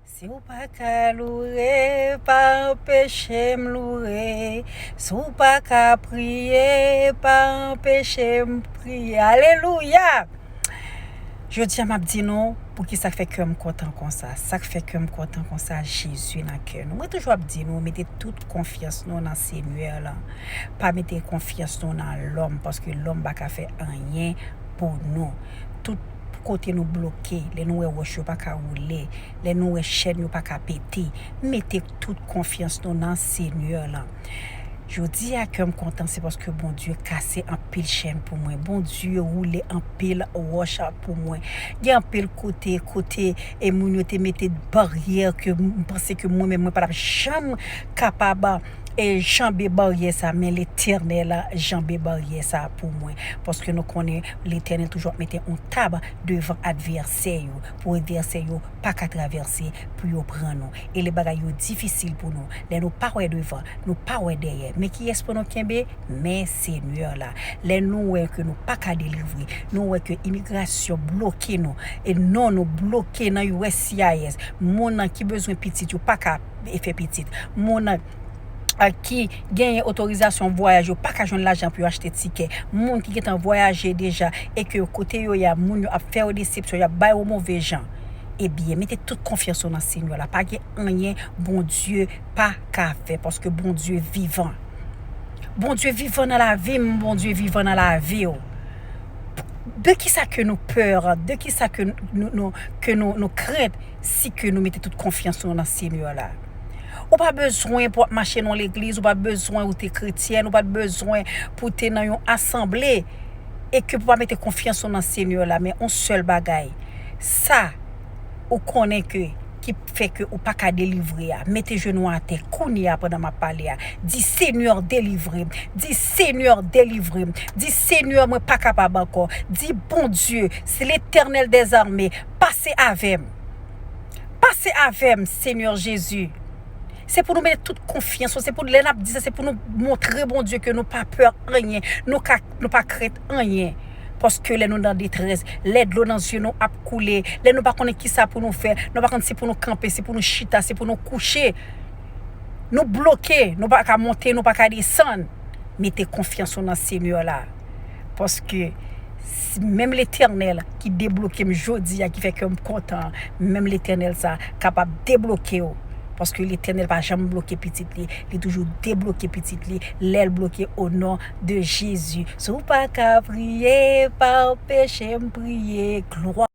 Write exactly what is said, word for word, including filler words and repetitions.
Si w pa ka loure, pa anpeche m loure. Si w pa ka priye, pa anpeche m priye. Alelouya! Jodi a, m ap di nou poukisa k fè kè m kontan konsa. Sa k fè kè m kontan konsa, Jezi nan kè nou. Mwen toujou ap di nou, mete tout konfyans nou nan Senyè lan. Pa mete konfyans nou nan lòm, paske lòm pa ka fè anyen pou nou. Tout kote nou bloke, lè nou wè wòch yo pa ka woule, lè nou wè chèn yo pa ka pete, mete tout konfyans nou nan Senyè lan. Jodi a, kè m kontan, se paske Bondye kase anpil chèn pou mwen. Bondye woule anpil wòch pou mwen. Gen anpil kote, kote e moun yo te mete baryè ke m panse ke mwen menm mwen pa t ap janm kapab e janbe baryè sa, men Letènèl janbe baryè sa pou mwen. Paske nou konnen Letènèl toujou ap mete yon tab devan advèsè yo, pou advèsè yo pa ka travèse, pou yo pran nou. E lè bagay yo difisil pou nou, lè nou pa wè devan, nou pa wè dèyè, men kiyès pou nou kenbe? Men Senyè la. Lè nou wè ke nou pa ka delivre, nou wè ke imigrasyon bloke nou, e non nou bloke nan U S C I S, moun nan ki bezwen pitit yo pa ka e fè pitit, moun nan a ki genyen otorizasyon vwayaj yo pa ka jwenn lajan pou yo achte tikè. Moun ki gentan vwayaje deja e ke kote yo ye a, moun yo ap fè yo desepsyon, y ap ba yo move jan. Ebyen, mete tout konfyans ou nan Senyè la. Pa gen anyen Bondye pa ka fè, paske Bondye vivan. Bondye vivan nan lavi m, Bondye vivan nan lavi w. De kisa ke nou pè? De kisa ke nou, nou, ke nou, nou krent si ke nou mete tout konfyans nou nan Senyè la? Ou pa bezwen pou w ap mache nan legliz, ou pa bezwen ou te kretyèn, ou pa bezwen pou w te nan yon asanble e ke pou w pa mete konfyans ou nan Senyè la, men yon sèl bagay. Sa ou konnen ke ki fè ke ou pa ka delivre a, mete jenou atè kounye a pandan m ap pale a. Di, Senyè, delivre m. Di, Senyè, delivre m. Di, Senyè, mwen pa kapab ankò. Di, Bondye, se Letènèl dèzame, pase avè m. Pase avè m, Senyè Jezi. Se pou nou mete tout konfyans nou, se pou lè n ap di sa, se pou nou montre Bondye ke nou pa pè anyen, nou ka, nou pa krent anyen. Paske lè nou nan detrès, lè dlo nan zye nou ap koule, lè nou pa konnen kisa pou nou fè, nou pa konn si pou nou kanpe, si pou nou chita, si pou nou kouche. Nou bloke, nou pa ka monte, nou pa ka desann. Mete konfyans ou nan Senyè la. Paske s- menm Letènèl ki debloke m jodi a, ki fè kè m kontan, menm Letènèl sa kapab debloke w. Paske Letènèl pa janm bloke pitit li, li toujou debloke pitit li, lè l bloke o non de Jezi. Si w pa ka priye, pa anpeche m priye. Glwa.